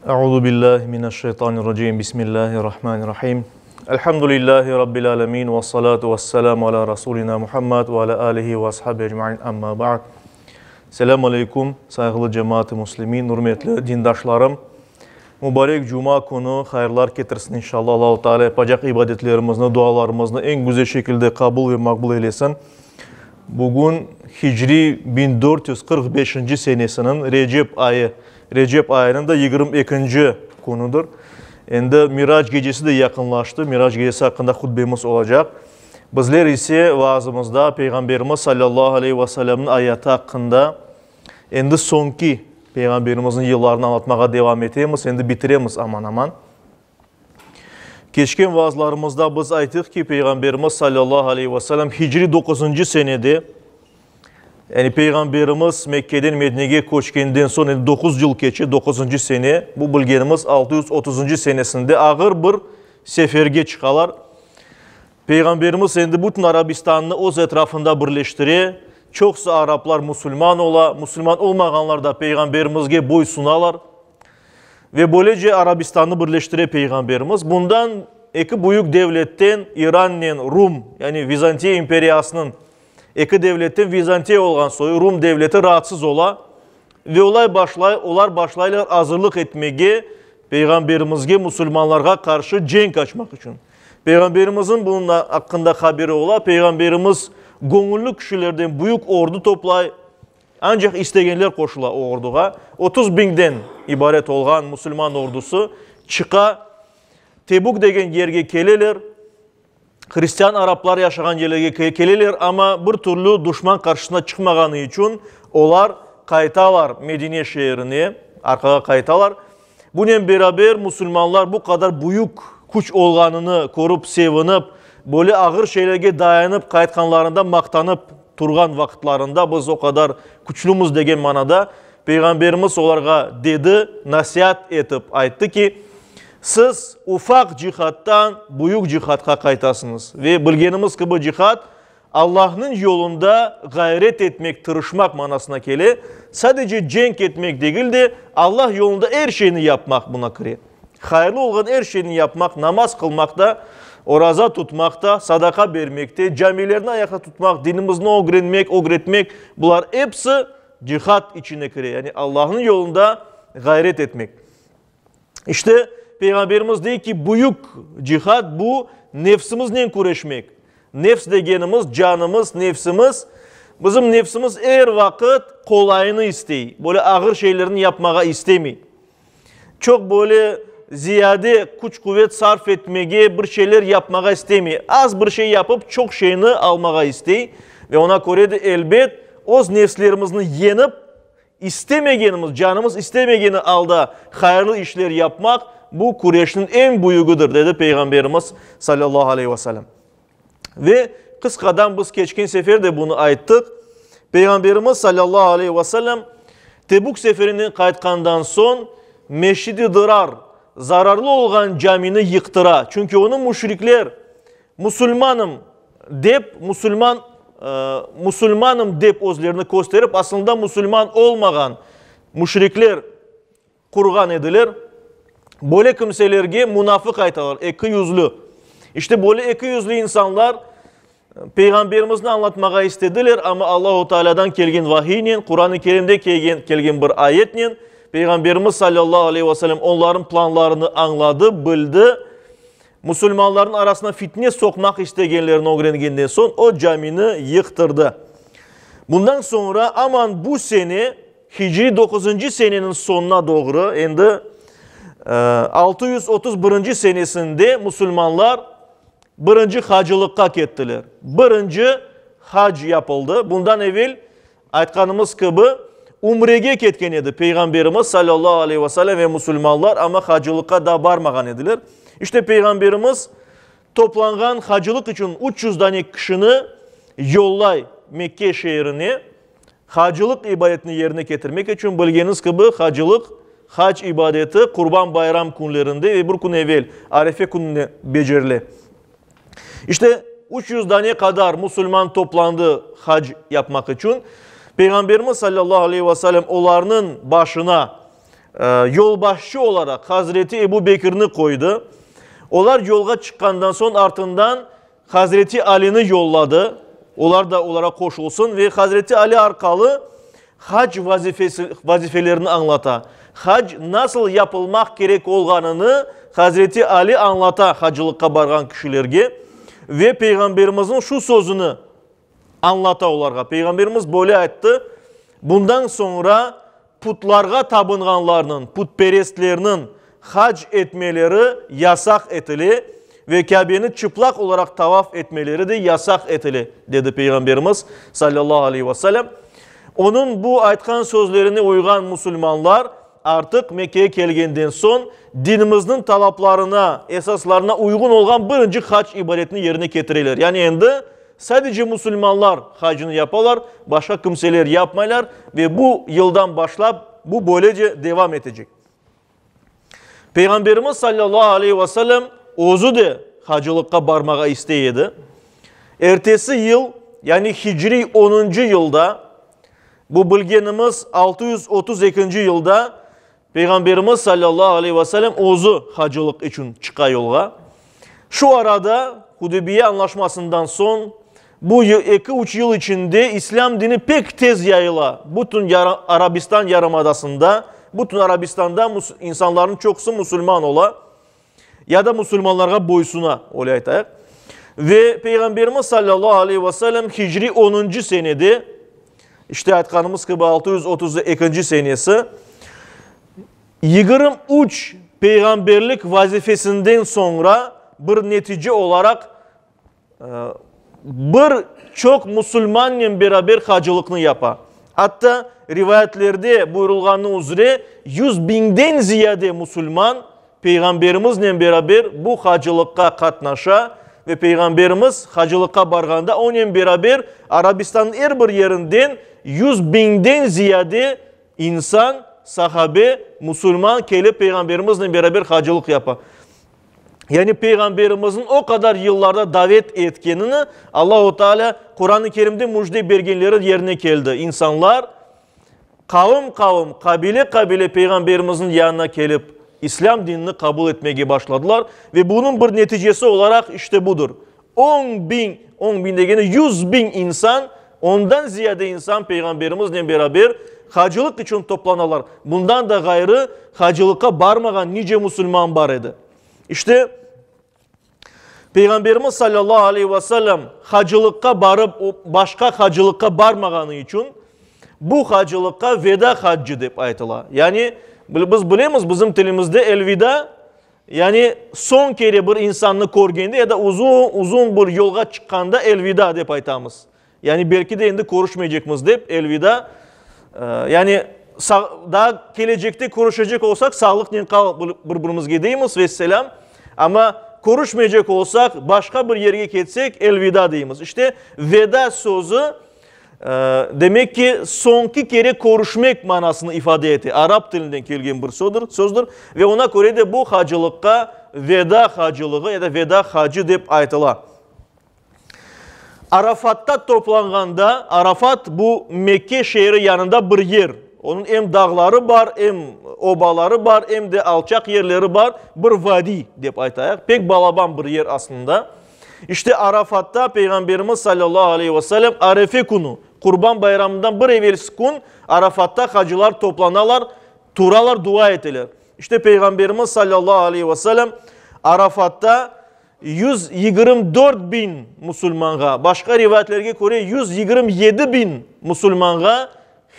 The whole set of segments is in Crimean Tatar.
Euzu billahi mineşşeytanirracim. Bismillahirrahmanirrahim. Elhamdülillahi rabbil alamin ve salatu vesselamu ala rasulina Muhammed ve ala alihi ve ashabi ecmain. Amma ba'd. Selam aleykum, sayğılı cemaat-ı muslimin, ürmetli dindaşlarım. Mübarek cuma künü hayırlar ketirsin inşallah. Allahu Teala yapacaq ibadetlerimizni, dualarımıznı eñ güzel şekilde qabul ve maqbul eylesin. Bugün hicriy 1445-nci senesiniñ Recep ayı, Recep ayınıñ da 22-nci künüdir. Endi Mirac gecesi de yaqınlaştı, Mirac gecesi aqqında hutbemiz olacaq. Bizler ise vaazımızda Peyğamberimiz salâllahu aleyhi ve sellemniñ ayatı aqqında endi soñki Peyğamberimizniñ yıllarını añlatmağa devam etemiz, endi bitiremiz aman-aman. Keçken vaazlarımızda biz ayttıq ki, Peyğamberimiz salâllahu aleyhi ve sellem hicriy doquzıncı senede, yani Peyğamberimiz Mekkeden Medinege köçkenden soñ endi doquz yıl keçe, doquzıncı sene, bu bilgenimiz 630-ncı senesinde ağır bir seferge çıqalar. Peyğamberimiz endi bütün Arabistannı öz etrafında birleştire, çoqsu araplar musulman ola, musulman olmağanlar da Peyğamberimizge boysunalar. Ve böylece Arabistannı birleştire Peyğamberimiz. Bundan eki büyük devletten, İrannen Rum, yani Vizantiya imperiyasınıñ eki devletten Vizantiya olğan soyu Rum devleti raatsız ola ve olay başlay, olar başlaylar azırlıq etmege Peyğamberimizge, musulmanlarğa qarşı cenk açmaq içün. Peyğamberimizniñ bunıñ aqqında haberi ola. Peyğamberimiz göñülli kişilerden büyük ordu toplay. Ancaq istegenler qoşula o orduğa. 30 biñden ibaret olğan musulman ordusı çıqa, Tebük degen yerge keleler, hristian araplar yaşağan yerlerge keleler, amma bir türlü duşman qarşısına çıqmağanı içün olar qaytalar Medine şeerine, arqağa qaytalar. Bunen beraber musulmanlar bu qadar büyük küç olğanını körip sevinip, böyle ağır şeylerge dayanıp qaytqanlarında maqtanıp turğan vaqıtlarında biz o qadar küçlümiz degen manada Peyğamberimiz olarğa dedi, nasiat etip ayttı ki, siz ufaq cihattan büyük cihatqa qaytasıñız ve bilgenimiz kibi cihat Allahnıñ yolunda ğayret etmek, tırışmaq manasına kele, sadece cenk etmek degil de, Allah yolunda er şeyni yapmaq buna kire. Hayırlı olğan er şeyni yapmaq, namaz qılmaq da, oraza tutmaq da, sadaqa bermek de, camilerni ayaqta tutmaq, dinimizni ögrenmek, ögretmek, bular episi cihat içine kire, yani Allahnıñ yolunda ğayret etmek. İşte, Peyğamberimiz dey ki, büyük cihat bu, nefsimiznen küreşmek. Nefs degenimiz, canımız, nefsimiz. Bizim nefsimiz er vaqıt qolayını istey, böyle ağır şeylerni yapmağa istemey. Çoq böyle ziyade küç-quvet sarf etmege, bir şeyler yapmağa istemey. Az bir şey yapıp, çoq şeyni almağa istey. Ve ona köre de, elbet, öz nefslerimizni yeñip, İstemegenimiz, canımız istemegeni alda hayırlı işler yapmaq, bu küreşniñ eñ büyügidir, dedi Peyğamberimiz, salâllahu aleyhi ve sellem. Ve qısqadan biz keçken sefer de bunı ayttıq, Peyğamberimiz, salâllahu aleyhi ve sellem, Tebük seferinden qaytqandan soñ Meşid-i Dırar, zararlı olğan camini yıqtıra, çünki onı müşrikler, musulmanım, Dep, musulman, musulmanım dep özlerini kösterip, aslında musulman olmağan müşrikler qurğan ediler. Böyle kimselerge munafıq aytalar, ekiyüzlü. İşte böyle ekiyüzlü insanlar Peyğamberimizni añlatmağa istediler, amma Allahu Tealâdan kelgen vahiynen, Quran-ı Kerimde kelgen, kelgen bir ayetnen Peyğamberimiz salâllahu aleyhi ve sellem onların planlarını añladı, bildi. Musulmanlarnıñ arasına fitne soqmaq istegenlerini ögrengenden soñ, o camini yıqtırdı. Bundan soñra, aman bu sene, hicriy doquzıncı seneniñ soñuna doğru, endi 631-nci senesinde musulmanlar birinci hacılıqqa kettiler. Birinci hac yapıldı. Bundan evel, Aytqanımız kibi, ümrege ketken edi Peyğamberimiz, salâllahu aleyhi ve sellem, ve musulmanlar, amma hacılıqqa daa barmağan ediler. İşte Peyğamberimiz toplanğan hacılıq içün 300 dane kişini yollay Mekke şeerine, hacılıq ibadetini yerine ketirmek içün. Bilgeniñiz kibi, hacılıq, hac ibadeti Qurban bayram künlerinde ve bir kün evel, Arefe kününde becerile. İşte, 300 dane qadar musulman toplandı hac yapmaq içün. Peyğamberimiz salâllahu aleyhi ve sellem olarnıñ başına. Yolbaşçı olaraq Hazreti Ebu Bekirni qoydı. Olar yolğa çıqqandan soñ artından Hazreti Alini yolladı, olar da olara qoşulsın ve Hazreti Ali arqalı hac vazifesi, vazifelerini añlata. Hac nasıl yapılmaq kerek olğanını Hazreti Ali añlata hacılıqqa barğan kişilerge ve Peyğamberimizniñ şu sözüni Añlata olarğa. Peyğamberimiz böyle ayttı, Bundan soñra putlarğa tabınğanlarnıñ, putperestlerniñ, hac etmeleri yasaq etile ve Kâbeni çıplaq olaraq tavaf etmeleri de yasaq etile, dedi Peyğamberimiz, salâllahu aleyhi ve selâm. Onıñ bu aytqan sözlerine uyğan musulmanlar artıq Mekkege kelgenden soñ dinimizniñ talaplarına, esaslarına uyğun olğan birinci hac ibadetini yerine ketireler. Yani endi Sadece musulmanlar hacını yapalar, başqa kimseler yapmaylar ve bu yıldan başlap bu böylece devam etecek. Peyğamberimiz sallallahu aleyhi ve sellem özü de hacılıqqa barmağa istey edi. Ertesi yıl, yani hicriy onuncı yılda, bu bilgenimiz 632-nci yılda Peyğamberimiz sallallahu aleyhi ve sellem özü hacılıq içün çıqa yolğa. Şu arada, Hudeybiye añlaşmasından soñ, bu eki-üç yıl içinde İslâm dini pek tez yayıla, bütün Arabistan yarımadasında, bütün Arabistanda insanlarnıñ çoqusı musulman ola ya da musulmanlarğa boysuna, öyle aytayıq. Ve Peyğamberimiz sallallahu aleyhi ve sellem hicriy onuncı senede, İşte, aytqanımız kibi, 632-nci senesi, 23 peyğamberlik vazifesinden soñra bir netice olaraq bir çoq musulmannen beraber hacılıqnı yapa. Atta, rivayetlerde buyurılğanı üzre, 100 biñden ziyade musulman Peyğamberimiznen beraber bu hacılıqqa qatnaşa ve Peyğamberimiz hacılıqqa barğanda onen beraber Arabistannıñ er bir yerinden 100 biñden ziyade insan, sahabe, musulman kelip Peyğamberimiznen beraber hacılıq yapa. Yani Peyğamberimizniñ o qadar yıllarda davet etkenini Allahu Teala Quran-ı Kerimde müjde bergenleri yerine keldi. İnsanlar Qavım-qavım, qabile-qabile Peyğamberimizniñ yanına kelip, İslâm dinini qabul etmege başladılar ve bunıñ bir neticesi olaraq işte budır, 10.000, 10.000 degende 100.000 insan, ondan ziyade insan Peyğamberimiznen beraber hacılıq içün toplanalar. Bundan da ğayrı, hacılıqqa barmağan nice musulman bar edi. İşte, Peyğamberimiz salâllahu aleyhi ve sellem hacılıqqa barıp, başqa hacılıqqa barmağanı içün bu hacılıqqa veda haccı dep aytıla. Yani biz bilemiz, bizim tilimizde elvida, yani soñ kere bir insannı körgende ya da uzun, uzun bir yolğa çıqqanda elvida dep aytamız. Yani belki de endi körüşmeycekmiz dep elvida, yani daa kelecekte körüşecek olsaq, sağlıqnen qal bir-birimizge deymiz, vesselâm. Amma körüşmeycek olsaq, başqa bir yerge ketsek, elvida deymiz. İşte, veda sözü, demek ki, soñki kere körüşmek manasını ifade ete. Arap tilinden kelgen bir sözdür. Ve oña köre de bu hacılıqqa veda hacılığı ya da veda hacı dep aytıla. Arafatta toplanğanda, Arafat bu Mekke şeeri yanında bir yer, onıñ em dağları bar, em obaları bar, em de alçaq yerleri bar, bir vadiy dep aytayıq, pek balaban bir yer aslında. İşte Arafatta Peyğamberimiz salâllahu aleyhi ve sellem Arefe künü, Qurban bayramından bir evelsi kün Arafatta hacılar toplanalar, turalar, dua eteler. İşte Peyğamberimiz salâllahu aleyhi ve sellem Arafatta 124 biñ musulmanğa, başqa rivayetlerge köre 127 biñ musulmanğa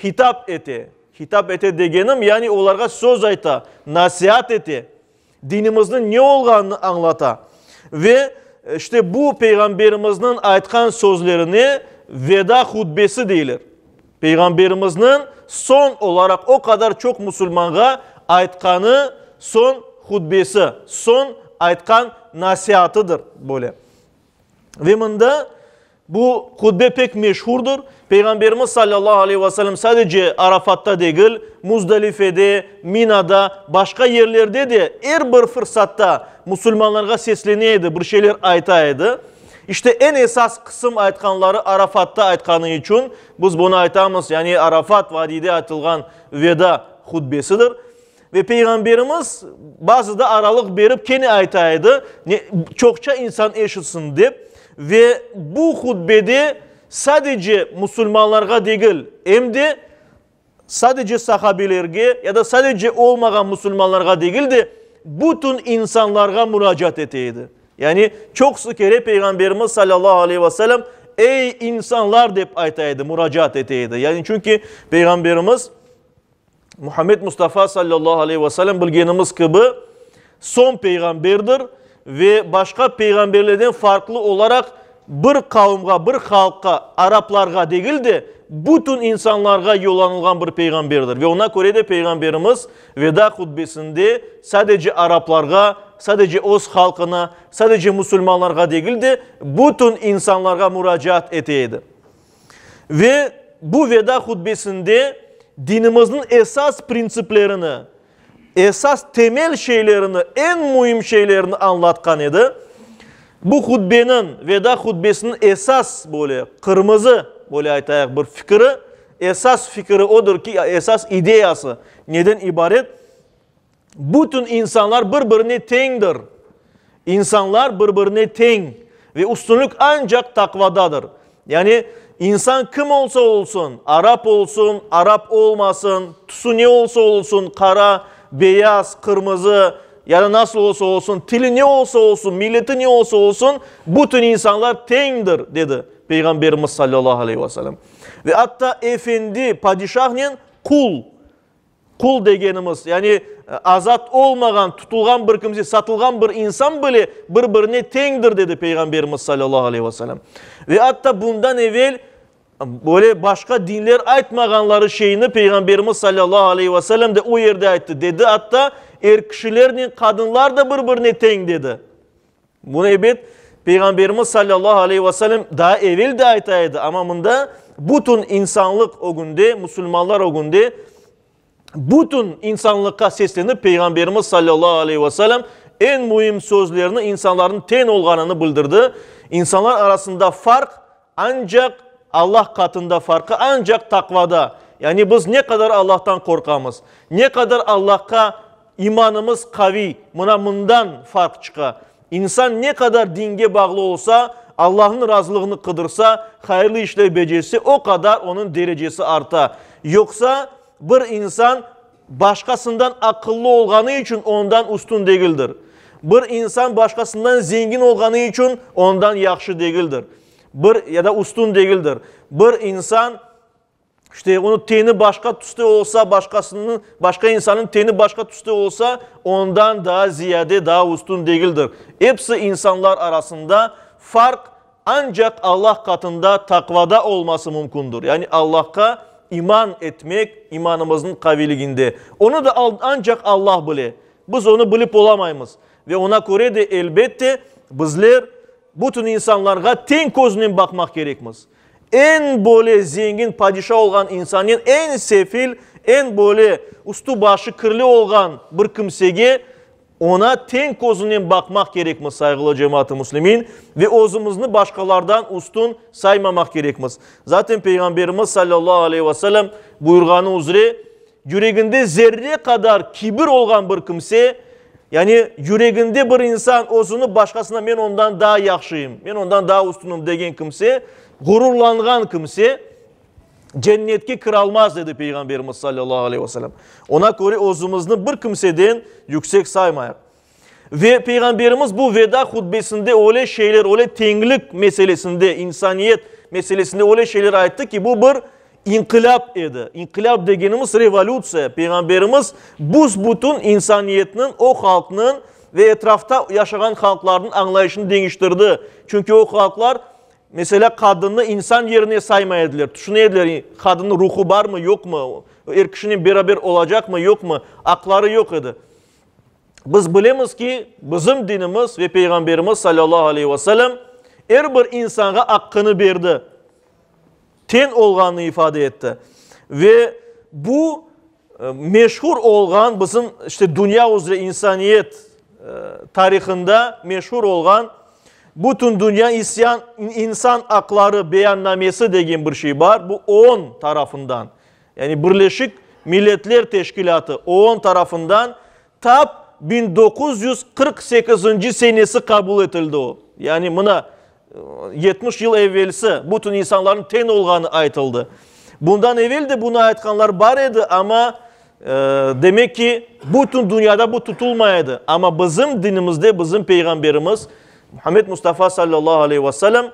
hitap ete. Hitap ete degenim, yani olarğa söz ayta, nasiat ete, dinimizniñ ne olğanını añlata. Ve işte bu Peyğamberimizniñ aytqan sözlerine veda hutbesi deyler. Peyğamberimizniñ soñ olaraq o qadar çoq musulmanğa aytqanı soñ hutbesi, soñ aytqan nasiatıdır böyle. Ve mında bu hutbe pek meşhurdır. Peyğamberimiz sallallahu aleyhi ve sellem sadece Arafatta degil, Muzdalifede, Minada, başqa yerlerde de er bir fırsatta musulmanlarğa seslene edi, bir şeyler ayta edi. İşte eñ esas qısım aytqanları Arafatta aytqanı içün biz bunı aytamız, yani Arafat vadiyde aytılğan veda hutbesidir. Ve Peyğamberimiz bazıda aralıq berip kene ayta edi, çoqça insan eşitsin dep. Ve bu hutbede sadece musulmanlarğa degil, em de sadece sahabelerge ya da sadece olmağan musulmanlarğa degil de, bütün insanlarğa muracaat ete edi. Yani çoqusı kere Peyğamberimiz salâllahu aleyhi ve sellem Ey, insanlar! dep ayta edi, muracaat ete edi. Yani çünki Peyğamberimiz Muhammed Mustafa salâllahu aleyhi ve sellem bilgenimiz kibi soñ peyğamberdir ve başqa peyğamberlerden farqlı olaraq bir qavımğa, bir halqqa, araplarğa degil de, bütün insanlarğa yollanılğan bir peyğamberdir. Ve oña köre de Peyğamberimiz veda hutbesinde sadece araplarğa, sadece öz halqına, sadece musulmanlarğa degil de, bütün insanlarğa muracaat ete edi. Ve bu veda hutbesinde dinimizniñ esas printsiplerini, esas temel şeylerini, eñ müim şeylerini añlatqan edi. Bu hutbeniñ, veda hutbesiniñ esas böyle qırmızı, böyle aytayıq, bir fikri, esas fikri odır ki, esas ideyası neden ibaret? Bütün insanlar bir-birine teñdir. İnsanlar bir-birine teñ ve üstünlik ancaq taqvadadır. Yani insan kim olsa olsun, arap olsun, arap olmasın, tüsü ne olsa olsun, qara, beyaz, qırmızı ya da nasıl olsa olsun, tili ne olsa olsun, milleti ne olsa olsun, bütün insanlar teñdir, dedi Peyğamberimiz salâllahu aleyhi ve sellem. Ve atta efendi, padişahnen qul Qul degenimiz, yani azat olmağan, tutulğan bir kimse, satılğan bir insan bile bir-birine teñdir, dedi Peyğamberimiz salâllahu aleyhi ve sellem. Ve atta bundan evel böyle başqa dinler aytmağanları şeyni Peyğamberimiz salâllahu aleyhi ve sellem de o yerde ayttı. Dedi atta, er kişilernen qadınlar da bir-birine teñ, dedi. Bunı, ebet, Peyğamberimiz salâllahu aleyhi ve sellem daa evel de ayta edi, amma mında bütün insanlıq ögünde, musulmanlar ögünde, bütün insanlıqqa seslenip Peyğamberimiz salâllahu aleyhi ve sellem eñ müim sözlerini, insanlarnıñ teñ olğanını bildirdi. İnsanlar arasında farq ancaq Allah qatında farqı ancaq taqvada. Yani biz ne qadar Allahtan qorqamız, ne qadar Allahqa İmanımız qaviy, mına mından farq çıqa. İnsan ne qadar dinge bağlı olsa, Allahnıñ razılığını qıdırsa, hayırlı işler becerse, o qadar onıñ derecesi arta. Yoqsa, bir insan başqasından aqıllı olğanı içün ondan üstün degildir. Bir insan başqasından zengin olğanı içün ondan yahşı degildir. Bir, ya da üstün degildir. Bir insan. İşte, onıñ teni başqa tüste olsa, başqasınıñ, başqa insannıñ teni başqa tüste olsa, ondan daa ziyade, daa üstün degildir. Episi insanlar arasında farq ancaq Allah qatında taqvada olması mümkündür. Yani Allahqa iman etmek, imanımıznıñ qaviyliginde. Onı da ancaq Allah bile. Biz onı bilip olamaymız. Ve oña köre de, elbette, bizler bütün insanlarğa teñ közünen baqmaq kerekmiz. Eñ böyle zengin padişa olğan insannen eñ sefil, eñ böyle üstü-başı kirli olğan bir kimsege, oña teñ közünen baqmaq kerekmiz, sayğılı cemaat-ı müslimin, ve özümizni başqalardan üstün saymamaq kerekmiz. Zaten Peyğamberimiz salâllahu aleyhi ve sellem buyurğanı üzre, Yüreginde zerre qadar kibir olğan bir kimse, yani yüreginde bir insan özüni başqasına men ondan daa yahşıyım, men ondan daa üstünim degen kimse, ğururlanğan kimse cennetke kiralmaz, dedi Peyğamberimiz salâllahu aleyhi ve sellem. Ona köre özümizni bir kimseden yüksek saymayıq. Ve Peyğamberimiz bu veda hutbesinde öyle şeyler, öyle teñlik meselesinde, insaniyet meselesinde öyle şeyler ayttı ki, bu bir inqilâp edi. İnqilâp degenimiz revolütsiya. Peyğamberimiz büs-bütün insaniyetniñ, o halqnıñ ve etrafta yaşağan halqlarnıñ añlayışını deñiştirdi. Çünki o halqlar, meselâ, qadınnı insan yerine saymay ediler. Tüşüne ediler, qadınnıñ ruhu barmı, yoqmı, er kişinen beraber olacaqmı, yoqmı, aqları yoq edi. Biz bilemiz ki, bizim dinimiz ve Peyğamberimiz salâllahu aleyhi ve sellem er bir insanğa aqqını berdi, teñ olğanını ifade etti. Ve bu meşhur olğan, bizim işte dünya üzre insaniyet tarihında meşhur olğan Bütün dünya isyan insan aqları beyannamesi degen bir şey bar, bu OON tarafından, yani Birleşik. Milletler Teşkilâtı, OON, tarafından tap 1948-nci senesi qabul etildi o. Yani mına, 70 yıl evvelsi bütün insanlarnıñ teñ olğanı aytıldı. Bundan evel de bunı aytqanlar bar edi, amma, demek ki, bütün dünyada bu tutulmay edi. Amma bizim dinimizde bizim Peyğamberimiz Muhammed Mustafa sallallahu aleyhi ve sellem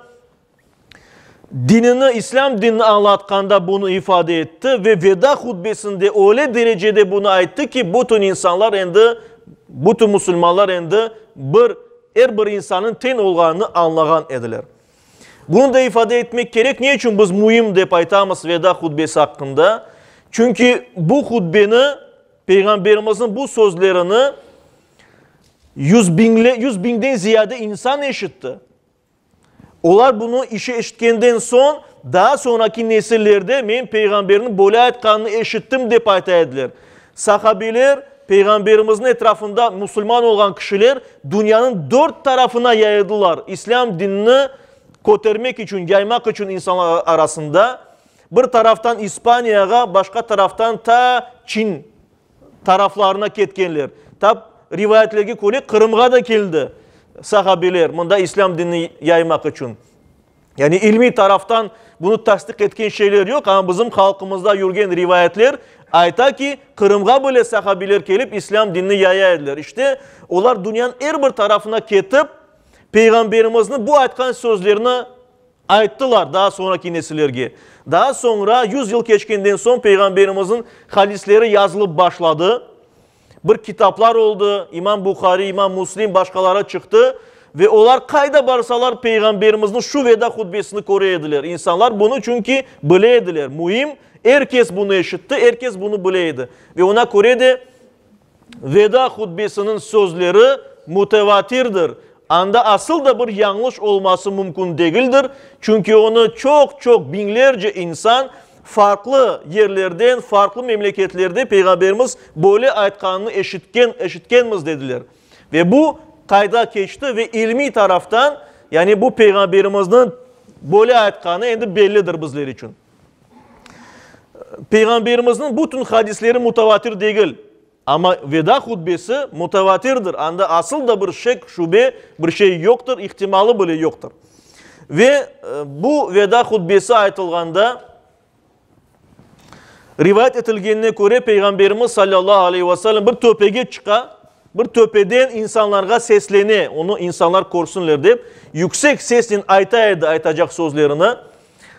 dinini, İslâm dinini añlatqanda bunı ifade etti ve veda hutbesinde öyle derecede bunı ayttı ki, bütün insanlar endi, bütün musulmanlar endi bir, er bir insannıñ teñ olğanını añlağan ediler. Bunı da ifade etmek kerek, ne içün biz müim dep aytamız veda hutbesi aqqında? Çünki bu hutbeni, Peyğamberimizniñ bu sözlerini 100 biñden ziyade insan eşitti. Olar bunı işi eşitkenden soñ, daa soñraki nesillerde men Peyğamberniñ böyle aytqanını eşittim dep ayta ediler. Sahabeler, Peyğamberimizniñ etrafında musulman olğan kişiler dünyanıñ dört tarafına yayıldılar, İslâm dinini kötermek içün, yaymaq içün insanlar arasında. Bir taraftan İspaniyağa, başqa taraftan ta Çin taraflarına ketkenler. Tap rivayetlerge köre Qırımğa da keldi sahabeler, mında İslâm dinini yaymaq içün. Yani ilmiy taraftan bunı tasdiq etken şeyler yoq, amma bizim halqımızda yürgen rivayetler ayta ki, Qırımğa bile sahabeler kelip İslâm dinini yaya ediler. İşte, olar dünyanıñ er bir tarafına ketip, Peyğamberimizniñ bu aytqan sözlerini ayttılar daa soñraki nesillerge. Daa soñra, yüz yıl keçkenden soñ, Peyğamberimizniñ hadisleri yazılıp başladı. Bir kitaplar oldı, İmam Buhari, İmam Müslim, başqaları çıqtı ve olar qayda barsalar Peyğamberimizniñ şu veda hutbesini köre ediler. İnsanlar bunı çünki bile ediler. Müim, er kes bunı eşitti, er kes bunı bile edi. Ve oña köre de veda hutbesiniñ sözleri mütevatirdir. Anda asıl da bir yañlış olması mümkün degildir, çünki onı çoq-çoq biñlerce insan farqlı yerlerden, farqlı memleketlerde Peyğamberimiz böyle aytqanını eşitken, eşitkenmiz dediler. Ve bu qayda keçti ve ilmiy taraftan, yani bu Peyğamberimizniñ böyle aytqanı endi bellidir bizler içün. Peyğamberimizniñ bütün hadisleri mutavatir degil. Amma veda hutbesi mutavatirdir, anda asıl da bir şek, şübe, bir şey yoqtır, ihtimalı bile yoqtır. Ve bu veda hutbesi aytılğanda, rivayet etilgenine köre, Peyğamberimiz salâllahu aleyhi ve sellem bir töpege çıqa, bir töpeden insanlarğa seslene, onı insanlar körsünler dep, yüksek sesnen ayta edi aytacaq sözlerini.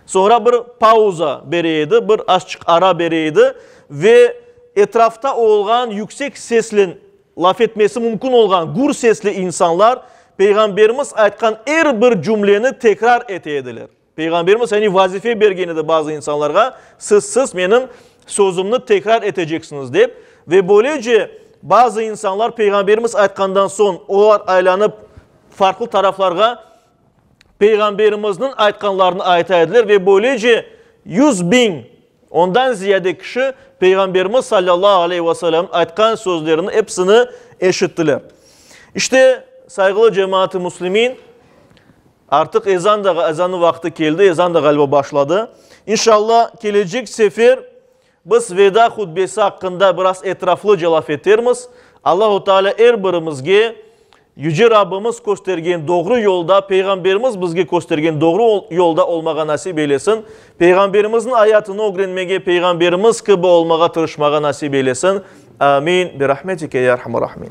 Soñra bir pauza bere edi, bir azçıq ara bere edi ve etrafta olğan yüksek seslen laf etmesi mümkün olğan gür sesli insanlar Peyğamberimiz aytqan er bir cümleni tekrar ete ediler. Peyğamberimiz yani vazife bergen edi bazı insanlarğa, siz, siz menim sözümni tekrar eteceksiñiz dep. Ve böylece bazı insanlar Peyğamberimiz aytqandan soñ olar aylanıp farqlı taraflarğa Peyğamberimizniñ aytqanlarını ayta ediler ve böylece 100.000, ondan ziyade kişi Peyğamberimiz salâllahu aleyhi ve sellemniñ aytqan sözlerini episini eşittiler. İşte, sayğılı cemaat-ı müslimin, artıq ezan da, ezannıñ vaqtı keldi, ezan da ğaliba başladı. İnşallah, kelecek sefer biz veda hutbesi aqqında biraz etraflıca laf etermiz. Allahu Teala er birimizge Yüce Rabbimiz köstergen doğru yolda, Peyğamberimiz bizge köstergen doğru yolda olmağa nasip eylesin. Peyğamberimizniñ ayatını ögrenmege, Peyğamberimiz kibi olmağa tırışmağa nasip eylesin. Amin. Birahmetike ya erhamer rahimin.